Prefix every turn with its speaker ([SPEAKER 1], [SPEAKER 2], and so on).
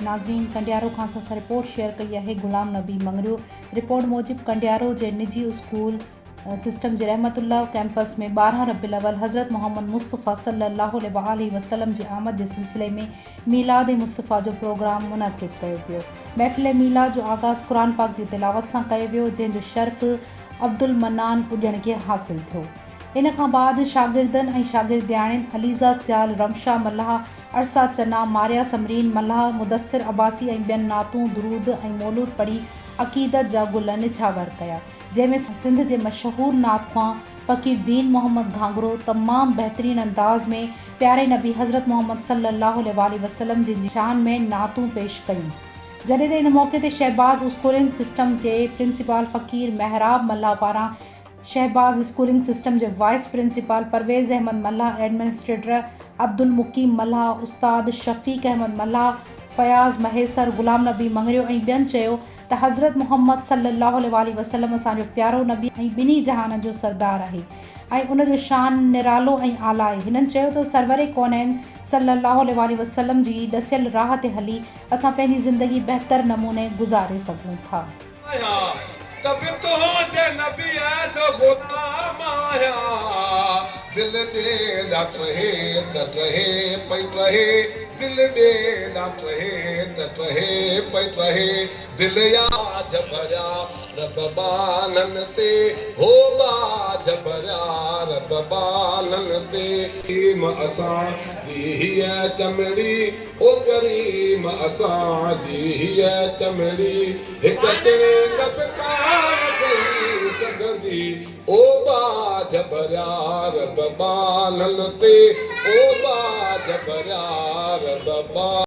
[SPEAKER 1] ناظرين ڪنڊيارو کان اسان سان رپورٽ شيئر ڪئي آهي غلام نبي مڱريو رپورٽ موجب ڪنڊيارو جي نجي اسڪول سسٽم جي رحمت الله ڪئمپس ۾ 12 ربيع الاول حضرت محمد مصطفيٰ صلي الله عليه واٰله وسلم جي آمد جي سلسلي ۾ ميلاد مصطفيٰ جو پروگرام منعقد ڪيو ويو. محفل ميلاد جو آغاز قرآن پاڪ جي تلاوت سان ڪيو ويو جنهن جو شرف عبدالمنان اڄڻ کي حاصل ٿيو. ان کان بعد شاگردن ۽ شاگردياڻين عليزه سيال، رمشا ملاح، عرصا چنا، ماريا ثمرين ملاح، مدثر عباسي ۽ ٻين نعتون، درود ۽ مولود پڙهي عقيدت جا گل نڇاور ڪيا. جنهن ۾ سنڌ جي مشهور نعت خوان فقير دين محمد گهانگهرو تمام بهترين انداز ۾ پياري نبي حضرت محمد صلي الله عليه واٰله وسلم جن جي شان ۾ نعتون پيش ڪيون. جڏهن ته ان موقعي تي شهباز اسڪولنگ سسٽم جي پرنسپال فقير محراب ملاح پاران شهباز اسڪولنگ سسٽم جي vice principal Parvez Ahmed Mallah, administrator Abdul Muqeem Mallah, استاد شفيق احمد ملاح، فياض مهيسر، غلام نبي مڱريو ۽ ٻين چيو ته حضرت محمد صلي الله عليه واٰله وسلم اسان جو پيارو نبي ۽ ٻنهي جهانن جو سردار آهي ۽ ان جو شان نرالو ۽ اعليٰ آهي. هنن چيو ته سرور ڪونين صلي الله عليه واٰله وسلم جي ڏسيل راهه تي هلي اسان پنهنجي زندگي بهتر نموني گذاري سگهون ٿا.
[SPEAKER 2] آهيان ته به تنهنجي نبيء جو غلام آهيان. دل ڏي ڏا ٽهي ته ٽهي پئي ٽهي. دل ڏي ڏا ٽهي ته ٽهي پئي ٽهي. دل ياجهه ڀريا رب ٻانهن تي هو ٻاجهه ڀريا رب ٻانهن تي. ڪريم اسان جي هيء چمڙي او ڪريم اسان جي هيء چمڙي هڪ چڻنگ به ڪانه سهي سگهندي او ٻاجهه ڀريا رب ٻانهن تي او ٻاجهه ڀريا رب ٻانهن.